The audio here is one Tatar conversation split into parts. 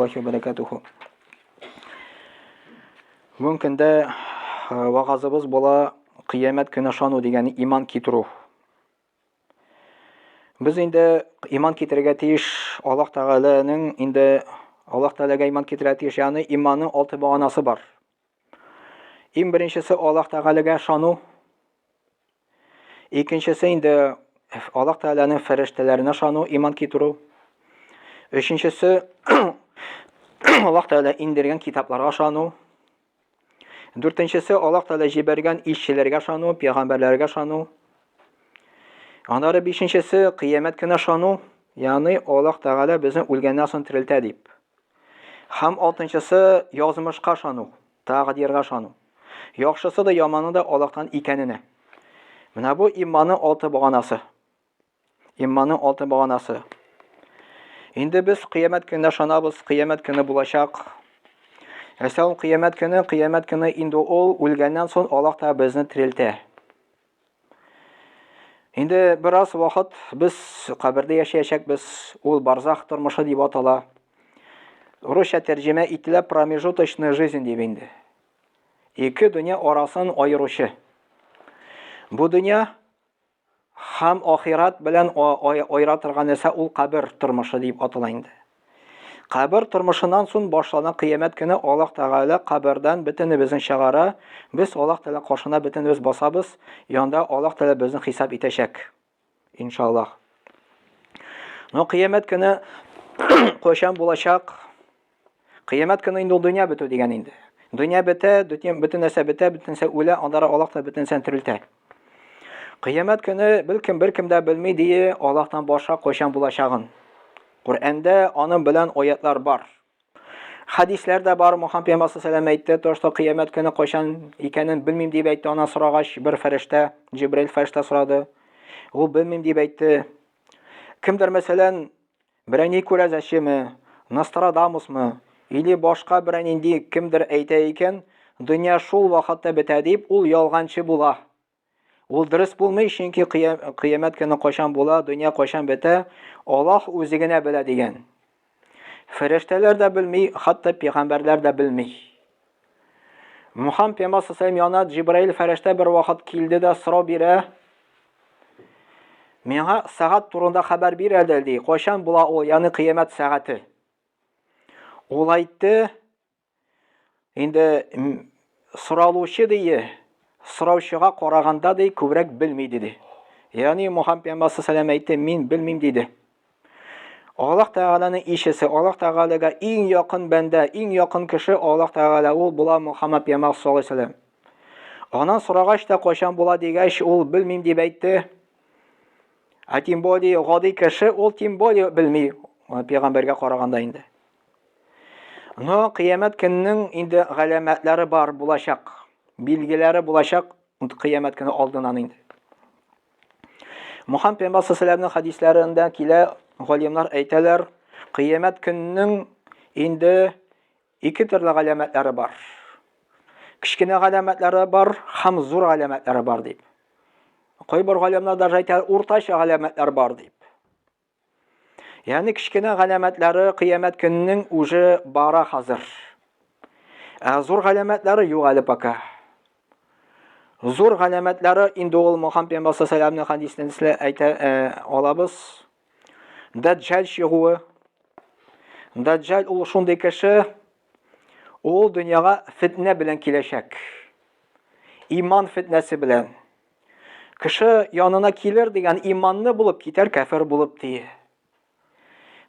Аллахи бәрәкәтүһү. Бүгенге көндә э, вагазыбыз була кыямәт көне ышану дигән иман китерү. Без инде иман китерергә тиеш Аллаһ Тәгаләнең инде Аллаһ Тәгаләгә иман китерергә тиеш, ягъни иманның алты баганасы бар. Иң беренчесе Аллаһ Тәгаләгә ышану. Икенчесе инде Аллаһ Тәгаләнең фәрештәләренә ышану, иман китерү. Өченчесе Аллаһ Тәгалә индергән китапларга ышану. Дүртенчесе Аллаһ Тәгалә җибәргән илчеләргә ышану, пәйгамбәрләргә ышану. Аннары бишенчесе кыямәт көненә ышану, ягъни Аллаһ Тәгалә безне үлгәннән соң терелтә дип. Һәм алтынчысы язмышка ышану. Тәкъдиргә ышану. Яхшысы да, яманы да Аллаһтан икәненә. Менә бу иманның алты баганасы. Иманның алты баганасы. Инде без кыямәт көненә ышанабыз, кыямәт көне булачак. Нәрсә ул кыямәт көне? Кыямәт көне инде ул үлгәннән соң Аллаһ та безне терелтә. Инде бераз вакыт без кабердә яшәячәкбез. Ул барзах тормышы дип атала. Русча тәрҗемә ителә промежуточная жизнь дип инде. Ике дөнья арасын аеручы. Бу дөнья һәм ахират белән аера торган нәрсә ул кабер тормышы дип атала инде. Кабер тормышыннан соң башлана кыямәт көне Аллаһ Тәгалә кабердән бөтенебезне чыгара. Без Аллаһ Тәгалә каршына бөтенебез басабыз. Янда Аллаһ Тәгалә безне хисап итәчәк. Иншаллаһ. Но кыямәт көне кайчан булачак? Кыямәт көне инде ул дөнья бетү дигән инде. Дөнья бетә, бөтен нәрсә бетә, бөтен нәрсә үлә, аннары Аллаһ та бөтен нәрсәне терелтә. Кыямәт көне белкем беркем дә белми дие Аллаһтан башка кайчан булачагын. Коръәндә аның белән аятлар бар. Хәдисләр дә бар. Мухаммад пәйгамбәр саллаллаху әйтте, то что кыямәт көне кайчан икәнен белмим дип әйтте. Ана сорагач, бер фәрештә, Җибраил фәрештә сорады. Ул белмим дип әйтте. Кемдер мәсәлән, берәр ни күрәзәчеме, Нострадамусмы, или башка берәр нинди кемдер әйтә икән, дөнья шул вакытта бетә дип, ул ялганчы була. Ул дөрес булмый, чөнки кыямәт көне кайчан була, дөнья кайчан бетә, Аллаһ үзе генә белә дигән. Фәрештәләр дә белми, хәтта пәйгамбәрләр дә белми. Мухаммад пәйгамбәр саллаллаху янына Җибраил фәрештә бер вакыт килде дә сорау бирә. Миңа сәгать турында хәбәр бир әле, ди. Кайчан була ул, ягъни кыямәт сәгате? Ул әйтте, Инде соралучы дие, сораучыга караганда ди күбрәк белми диде. Ягъни Мухаммад пәйгамбәр саллаллаху әйтте, мин белмим диде. Аллаһ Тәгаләнең илчесе, Аллаһ Тәгаләгә иң якын бәндә, иң якын кеше Аллаһ Тәгалә ул була Мухаммад пәйгамбәр саллаллаху алейһи вәсәлләм. Аннан сорагач та кайчан була дигәч, ул белмим дип әйтте. Ә тем более гади кеше ул тем более белми пәйгамбәргә караганда инде. Но кыямәт көненең инде галәмәтләре бар булачак. Билгеләре булачак кыямәт көне алдыннан инде. Мухаммад пәйгамбәр саллаллаху хәдисләрендә килә, галимнар әйтәләр, кыямәт көненең инде ике төрле галәмәтләре бар. Кечкенә галәмәтләре бар һәм зур галәмәтләре бар дип. Кайбер галимнар даже әйтә, уртача галәмәтләр бар дип. Ягъни кечкенә галәмәтләре кыямәт көненең уже бара хәзер. Ә зур галәмәтләре юк әле пока. Зур галәмәтләре инде ул Мухаммад пәйгамбәр саллаллаху хәдисендә әйтә э, алабыз. Дәҗҗал чыгуы. Дәҗҗал ул шундый кеше, ул дөньяга фитнә белән киләчәк. Иман фитнәсе белән. Кеше янына килер дигән иманны булып китәр кәфер булып ди.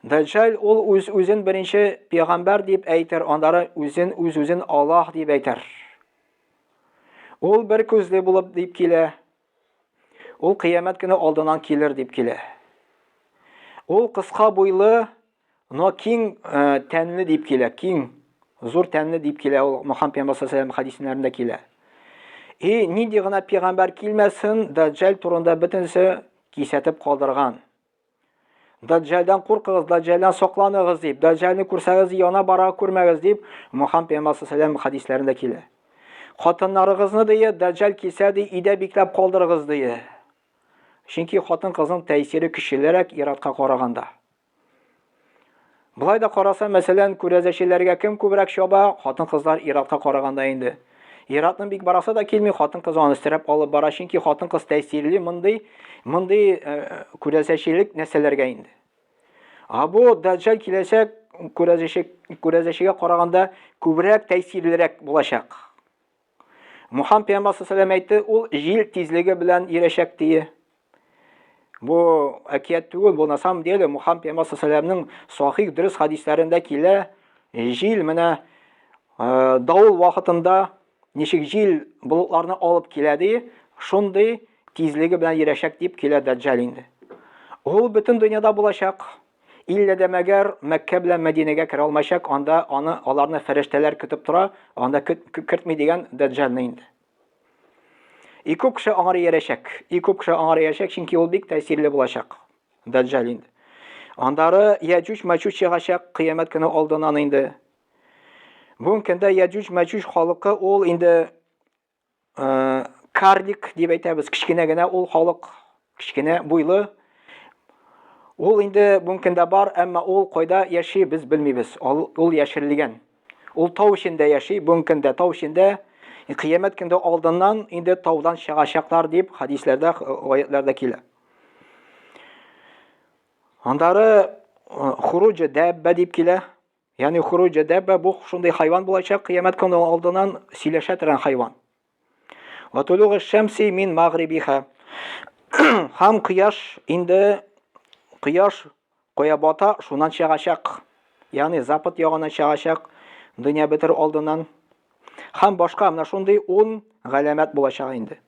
Дәҗҗал ул үз үзен беренче пәйгамбәр дип әйтер, аннары үзен үз-үзен Аллаһ дип әйтер. Ул бер күзле булып дип килә. Ул кыямәт көне алдыннан килер дип килә. Ул кыска буйлы, Но киң э, тәнле дип килә, киң, зур тәнле дип килә ул Мөхәммәд пәйгамбәр саллаллаху хәдисләрендә килә. И нинди гына пәйгамбәр килмәсен, Даҗҗал турында бөтенесе кисәтеп калдырган. Даҗҗалдан куркыгыз, Даҗҗалдан сакланыгыз дип, Даҗҗалны күрсәгез, яна бара күрмәгез дип, Мөхәммәд пәйгамбәр саллаллаху хәдисләрендә килә. Хатыннарыгызны дие, Даҗҗал килсә ди, өйдә бикләп калдырыгыз дие. Чөнки хатын-кызның тәэсире көчлерәк ир-атка караганда. Болай да караса, мәсәлән, күрәзәчеләргә кем күбрәк чаба? Хатын-кызлар ир-атка караганда инде. Ир-атның бик барасы да килми, хатын-кыз аны өстерәп алып бара, чөнки хатын-кыз тәэсирле мондый, мондый э, күрәзәчелек нәрсәләргә инде. Ә бу Дәҗҗал киләчәк күрәзәче, күрәзәчегә караганда күбрәк тәэсирлерәк булачак. Мухаммад пәйгамбәр саллаллаху әйтте, ул җил тизлеге белән йөрәчәк дие. Бу әкият түгел, бу на самом деле Мухаммад пәйгамбәр саллаллаху сахих дөрес хадисләрендә килә. Җил менә э, давыл вакытында ничек җил болытларны алып килә ди, шундый тизлеге белән йөрәчәк дип килә Дәҗҗал инде. Ул бөтен дөньяда булачак. Иллә дә мәгәр Мәккә белән Мәдинәгә керә алмаячак, анда аны аларны фәрештәләр көтеп тора, анда кертми дигән Дәҗҗалны инде. И күп кеше аңар иярәчәк. И күп кеше аңар иярәчәк, чөнки ул бик тәэсирле булачак. Дәҗҗал инде. Андары Яҗүҗ Мәҗүҗ чыгачак кыямәт көне алдыннан инде. Бүгенге көндә Яҗүҗ Мәҗүҗ халкы ул инде Э, карлик дип әйтәбез, кечкенә генә ул халык, кечкенә буйлы. Ул инде бүгенге көндә бар, әмма ул кайда яши, без белмибез. Ул, ул яшерелгән. Ул тау эчендә яши, бүгенге көндә тау эчендә. Кыямәт көндә алдыннан инде таудан чыгачаклар дип хадисләрдә, аятларда килә. Андары э, хуруҗ дәббә дип килә. Ягъни хуруҗ дәббә бу шундый хайван булачак, кыямәт көне алдыннан сөйләшә торган хайван. Ва тулугы шәмси мин магрибиха. Һәм кояш инде кояш кая бата, шуннан чыгачак. Ягъни запад ягына чыгачак дөнья бетер алдыннан. Һәм башка менә шундый 10 галәмәт булачак инде.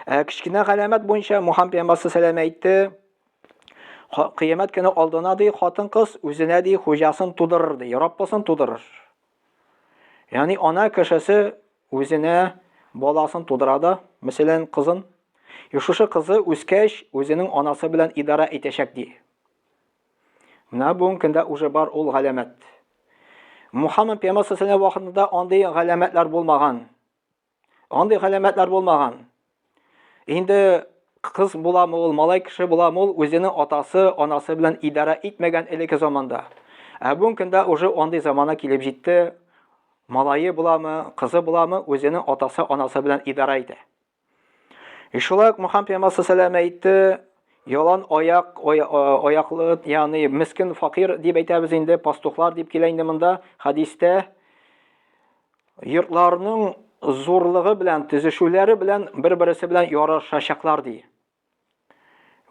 Ә кечкенә галәмәт буенча Мухаммад пәйгамбәр саллаллаху әйтте, Кыямәт көне алдына ди, хатын-кыз үзенә ди хуҗасын тудырыр ди, Раббысын тудырыр. Ягъни ана кешесе үзенә баласын тудыра да, мәсәлән, кызын. И шушы кызы үскәч, үзенең анасы белән идарә итәчәк ди. Менә бүгенге көндә уже бар ул галәмәт. Мухаммад пәйгамбәр саллаллаху вакытында андый галәмәтләр булмаган. Андый галәмәтләр булмаган. Инде кыз буламы ул, малай кеше буламы ул, үзенең атасы, анасы белән идарә итмәгән элекке заманда. Ә бүгенге көндә уже андый замана килеп җитте. Малае буламы, кызы буламы, үзенең атасы, анасы белән идарә итә. И шулай ук Мухаммад пәйгамбәр саллаллаху әйтте, ялан аяк, аяклы, ягъни мискен факир дип әйтәбез инде, пастухлар дип килә инде монда хадистә. Йортларының зурлыгы белән, төзешүләре белән бер-берсе белән ярышачаклар ди.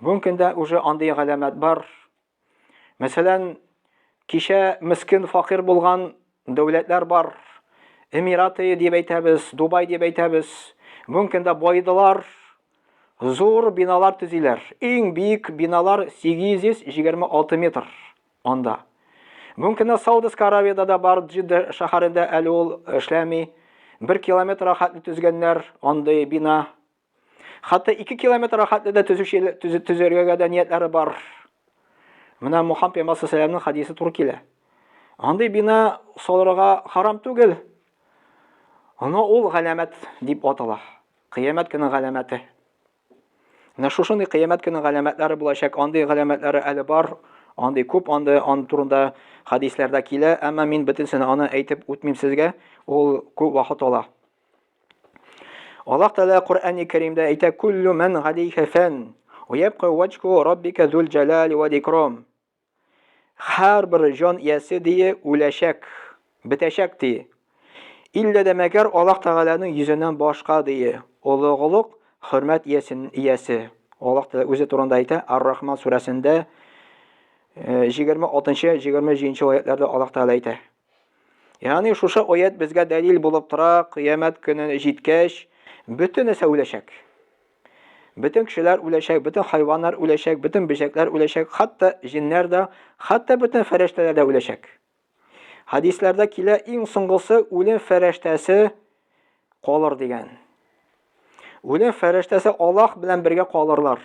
Бүгенге көндә уже андый галәмәт бар. Мәсәлән, кичә мискен факир булган дәүләтләр бар. Эмираты дип әйтәбез, Дубай дип әйтәбез. Бүгенге көндә байдылар, зур биналар төзиләр. Иң биек биналар 826 метр. Анда. Бүгенге көндә Саудовская Аравиядә дә бар, Джидда шәһәрендә әле ул эшләми. Бер километр хәтле төзгәннәр андый бина. Хәтта 2 километр хәтле дә төзүче төзергә дә ниятләре бар. Менә Мухаммад пәйгамбәр саллаллаху хадисе туры килә. Андый бина салырга харам түгел. Аны ул галәмәт дип атала. Кыямәт көне галәмәте. Менә шушындый кыямәт көне галәмәтләре булачак. Андый галәмәтләре әле бар, андый күп, андый ан турында хадисләрдә килә, әмма мин бөтенсен аны әйтеп үтмим сезгә, ул күп вакыт ала. Аллаһ Тәгалә Коръәни Кәримдә әйтә: "Куллу ман галейха фан, ва ябка ваҗху раббика зул җәлали вал икрам." Һәрбер җан иясе дие үләчәк, бетәчәк ди. Иллә дә мәгәр Аллаһ Тәгаләнең йөзеннән башка дие. Олуглык, хөрмәт иясен иясе. Аллаһ Тәгалә үзе турында әйтә, Ар-Рахман сүрәсендә 26-27 аятларда Аллаһ Тәгалә әйтә. Ягъни шушы аят безгә дәлил булып тора, кыямәт көне җиткәч, бөтен нәрсә үләчәк. Бөтен кешеләр үләчәк, бөтен хайваннар үләчәк, бөтен бөҗәкләр үләчәк, хәтта җиннәр дә, хәтта бөтен фәрештәләр дә үләчәк. Хадисләрдә килә иң соңгысы үлем фәрештәсе калыр дигән. Үлем фәрештәсе Аллаһ белән бергә калырлар.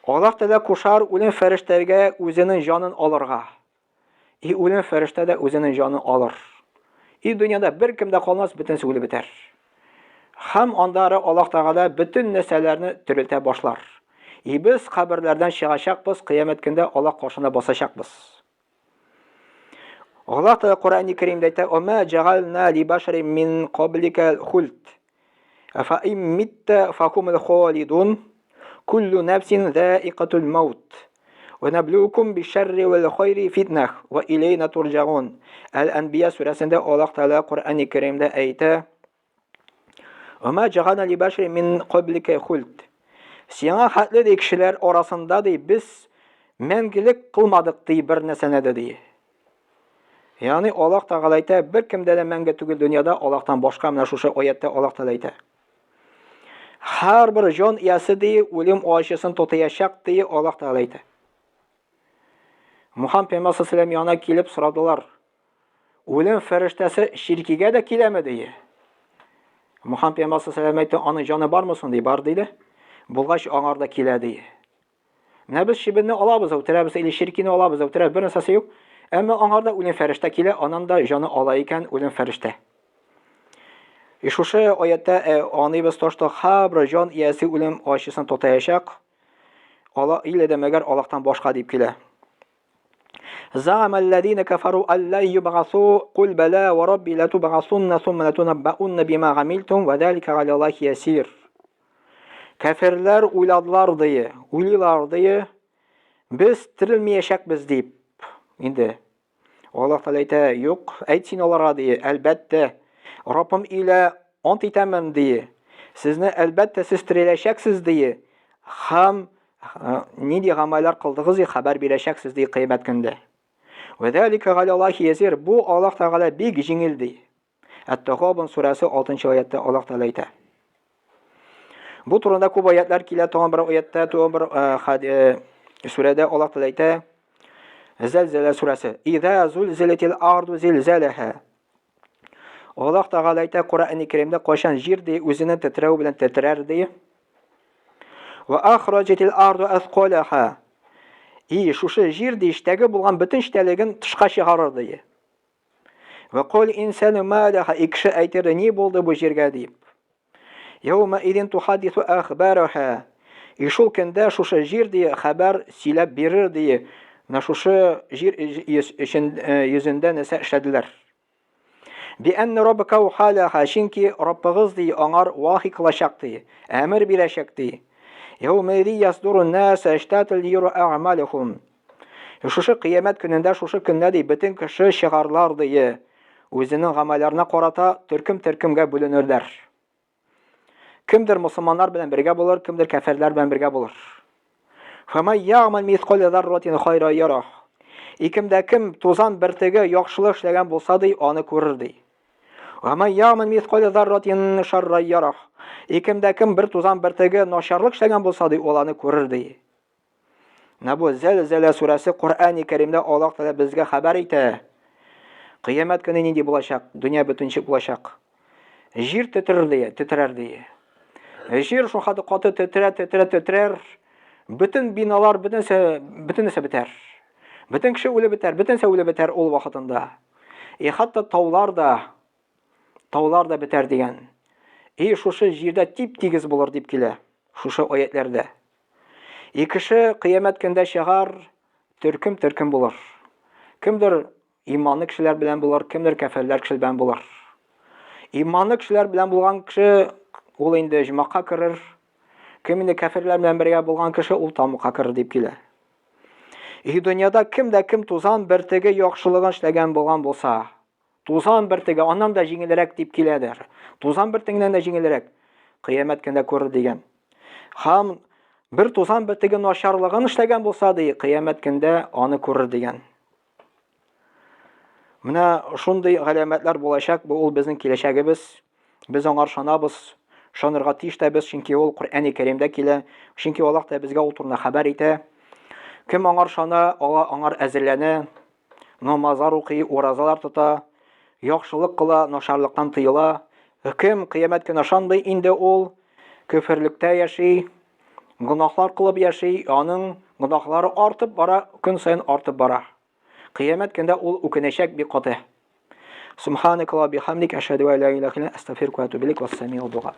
Аллаһ Тәгалә кушар үлем фәрештәгә үзенең җанын алырга. И үлем фәрештә дә үзенең җанын алыр. И дөньяда бер кем дә калмас, бөтенесе үлеп бетәр. Һәм андары Аллаһ Тәгалә бөтен нәрсәләрне терелтә башлар. И без каберләрдән чыгачакбыз, кыямәт көндә Аллаһ каршына басачакбыз. Аллаһ Тәгалә Коръәни Кәримдә әйтә: "Ва җәгална ли башарин мин каблика хульд. Афа ин митта фахумул халидун. Куллу нафсин заикатул маут. Ва наблукум бишшарри вал хайри фитнах ва илейна турҗаун." Әл-Әнбия сүрәсендә Аллаһ Тәгалә Коръәни Кәримдә әйтә: Ва җәгална ли башарин мин каблика хульд. Сиңа хәтле ди кешеләр арасында ди без мәңгелек кылмадык ди бер нәрсәне дә ди. Ягъни Аллаһ Тәгалә әйтә, бер кемдә дә мәңге түгел дөньяда Аллаһтан башка, менә шушы аятта Аллаһ Тәгалә әйтә. Һәрбер җан иясе ди үлем ачысын тотаячак ди Аллаһ Тәгалә әйтә. Мухаммад пәйгамбәр саллаллаху янына килеп сорадылар. Үлем фәрештәсе чиркигә дә киләме ди. Мухаммад пәйгамбәр саллаллаху әйтте, аның җаны бармы соң ди? Бар диде. Булгач аңар да килә ди. Менә без чебенне алабыз, үтерәбез, или чиркине алабыз, үтерәбез, бер нәрсәсе юк. Әмма аңар да үлем фәрештә килә, анан да җаны ала икән үлем фәрештә. И шушы аятта э, аңлыйбыз то, что һәрбер җан иясе үлем ачысын тотаячак. Ала илә дә мәгәр Аллаһтан башка дип килә. Зағама аллазина кафару алла юбгасу кул бала ва рабби ла тубгасунна сумма латунаббаунна бима гамилтум ва залика аля Аллахи ясир. Кәферләр уйладылар ди, уйлыйлар ди, без терелмәячәкбез дип. Инде Аллаһ Тәгалә әйтә, юк, әйт син аларга ди, әлбәттә, Раббым илә ант итәмен ди. Сезне әлбәттә сез тереләчәксез ди. Һәм нинди гамәлләр кылдыгыз ди, хәбәр бирәчәксез ди кыямәт көндә. Вә залика галя Аллахи ясир. Бу Аллаһ Тәгалә бик җиңел ди. Әт-Тагабун сүрәсе 6 аятта Аллаһ Тәгалә әйтә. Бу турында күп аятлар килә, тагын бер аятта, тагын бер э, э, сүрәдә Аллаһ Тәгалә әйтә. Зәлзәлә сүрәсе. Иза зулзилатил арду зилзалаха. Аллаһ Тәгалә әйтә Коръәни Кәримдә кайчан җир ди үзенең тетрәү белән тетрәр ди. Ва ахраҗатил арду асқалаха. И шушы җир ди эчтәге булган бөтен эчтәлеген тышка чыгарыр ди. Вә кол инсану ма лаха, и кеше әйтер, ни булды бу җиргә дип. Яума идин тухадису ахбараха. И шул көндә шушы җир ди хәбәр сөйләп бирер ди. Менә шушы җир өчен йөзендә нәрсә эшләделәр. Би әнне раббака ухалаха, чөнки Раббыгыз ди аңар вахи кылачак ди, әмер бирәчәк ди. Яума иди ясдуру наса аштатал лиюра а'малахум. Шушы кыямәт көнендә, шушы көндә ди, бөтен кеше чыгарлар ди, үзенең гамәлләренә карата төркем-төркемгә бүленерләр. Кемдер мусульманнар белән бергә булыр, кемдер кәферләр белән бергә булыр. Фама ягъмал мисқал зарратин хайра ярах. Икемдә кем тузан бертеге яхшылык эшләгән булса ди, аны күрер ди. Вама ягъмал мисқал зарратин шарра ярах. Икемдә кем бер тузан бертеге начарлык эшләгән булса ди, ул аны күрер ди. Менә бу Зәлзәлә сүрәсе Коръәни Кәримдә Аллаһ Тәгалә безгә хәбәр итә. Кыямәт көне нинди булачак? Дөнья бөтенчек булачак. Җир тетрәр ди, тетрәр ди. Җир шул хәтле каты тетрә, тетрә, тетрәр. Бөтен биналар, бөтенесе, бөтенесе бетәр. Бөтен кеше үлеп бетәр, бөтенесе үлеп бетәр ул вакытында. И хәтта таулар да, таулар да бетәр дигән. И шушы җирдә тип-тигез булыр дип килә. Шушы аятләрдә. И кеше кыямәт көндә чыгар, төркем-төркем булыр. Кемдер иманлы кешеләр белән булыр, кемдер кәферләр кешеләр белән булыр. Иманлы кешеләр белән булган кеше ул инде җомакка керер. Кем инде кәферләр белән бергә булган кеше ул тамукка керер дип килә. И дөньяда кем дә кем тузан бертеге яхшылыгын эшләгән булган булса, Тузан бөртеге аннан да җиңелрәк дип киләдер. Тузан бөртегеннән дә җиңелрәк. Кыямәт көндә күрер дигән. Һәм бер тузан бөртеге начарлыгын эшләгән булса ди, кыямәт көндә аны күрер дигән. Менә шундый галәмәтләр булачак, бу ул безнең киләчәгебез. Без аңар ышанабыз, ышанырга тиеш тә без, чөнки ул Коръәни Кәримдә килә, чөнки Аллаһ та безгә ул турында хәбәр итә. Кем аңар ышана, ала аңар әзерләнә, намазлар укый, уразалар тота, яхшылык кыла, начарлыктан тыела. Кем кыямәт көне ышанмый, инде ул көферлектә яши, гөнаһлар кылып яши, аның гөнаһлары артып бара, көн саен артып бара. Кыямәт көндә ул үкенәчәк бик каты. Субханакалла бихамдик, ашһаду ан ла илаха илля астагфирука ва атубу илейк, вассамиу дуа.